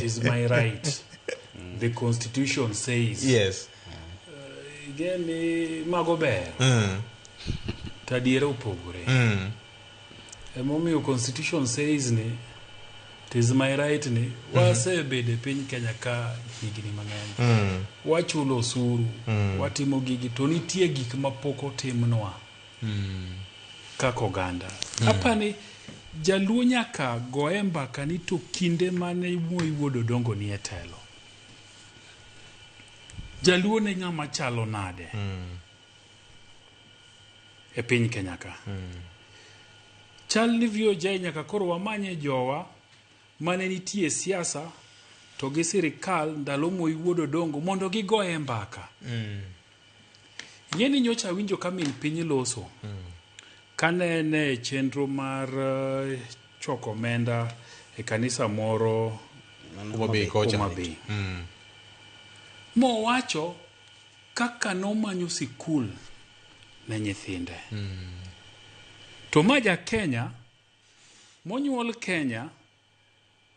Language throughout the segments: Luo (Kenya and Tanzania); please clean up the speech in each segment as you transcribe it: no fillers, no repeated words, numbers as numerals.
Is my right. The constitution says. Again, mago ber. To adiera opogore. Emomiyo constitution says ni it is my right ni wasebedo e piny Kenya ka higni mang'eny. Wachulo osuru, watimo gigi to nitie gik ma pok otimnwa kaka oganda. Apani jaluo nyaka goye mbaka ni to kinde mane Moi wuod Odongo nie telo. Jaluo ne ng'ama chalo nade e piny Kenya ka? Chal ni VOJ nyaka koro wamanye jowa mane nitie e siasa to gi sirikal ndalo Moi wuod Odongo mondo gigoye mbaka. Ing'e ni nyocha awinjo ka min piny loso kane en e chenro mar choko omenda e kanisa moro Homa Bay kocha. Homa Bay. Mowacho kaka nomanyo sikul ne nyithinde. To ma ja Kenya monyuol Kenya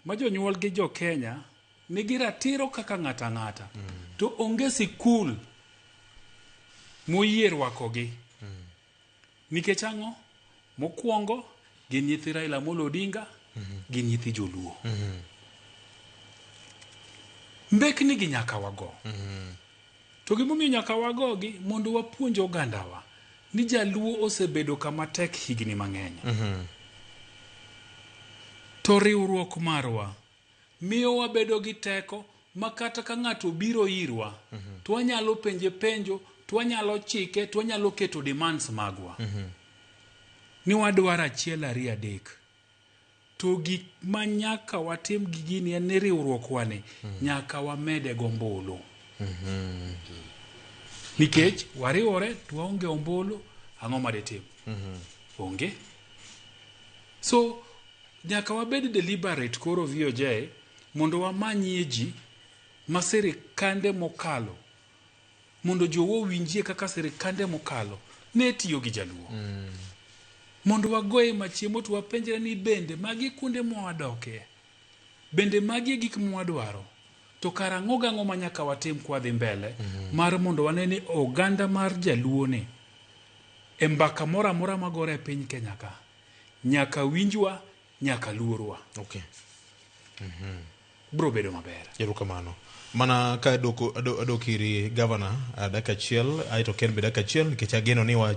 ma jonyuol gi jo Kenya nigi ratiro kaka ng'ato ang'ata. To onge sikul moyie rwakogi. Nikech ang'o? Mokwongo gin nyithi Raila Amolo Odinga, gin nyithi joluo. Mbekni gi nyaka wago. To gimomiyo nyaka wagogi mondo wapuonj ogandawa ni jaluo osebedo kama tek higni mang'eny. To riwruok marwa miyo wabedo gi teko ma kata ka ng'ato obiro irwa to wanyalo penje penjo, to wanyalo chike, to wanyalo keto demands magwa. Ni wadwaro achiel ariyo adek. To gik ma nyaka watim gi gini en ni riwruok ni nyaka wamede gombulu. Nikech wariwore to waonge ombulu, ang'o ma ditim? Onge. So nyaka wabed deliberate koro VOJ mondo wamanyie ji ma sirikande mokalo mondo jowa owinjie kaka sirikande mokalo ne tiyo gi jaluo. Mondo wagoye machiemo to wapenjre ni bende magi kuonde mwadoke, bende magi e gik mwadwaro, to kar ang'o gang'o ma nyaka watim kwadhi mbele mar mondo wane ni oganda mar jaluo ni e mbaka moro amora magore e piny Kenya ka nyaka winjwa, nyaka luorwa. Bro bedo maber. Erokamano. Mana ka adok iri gavana dakika achiel aeto Ken be dakika achiel nikech ageno ni wach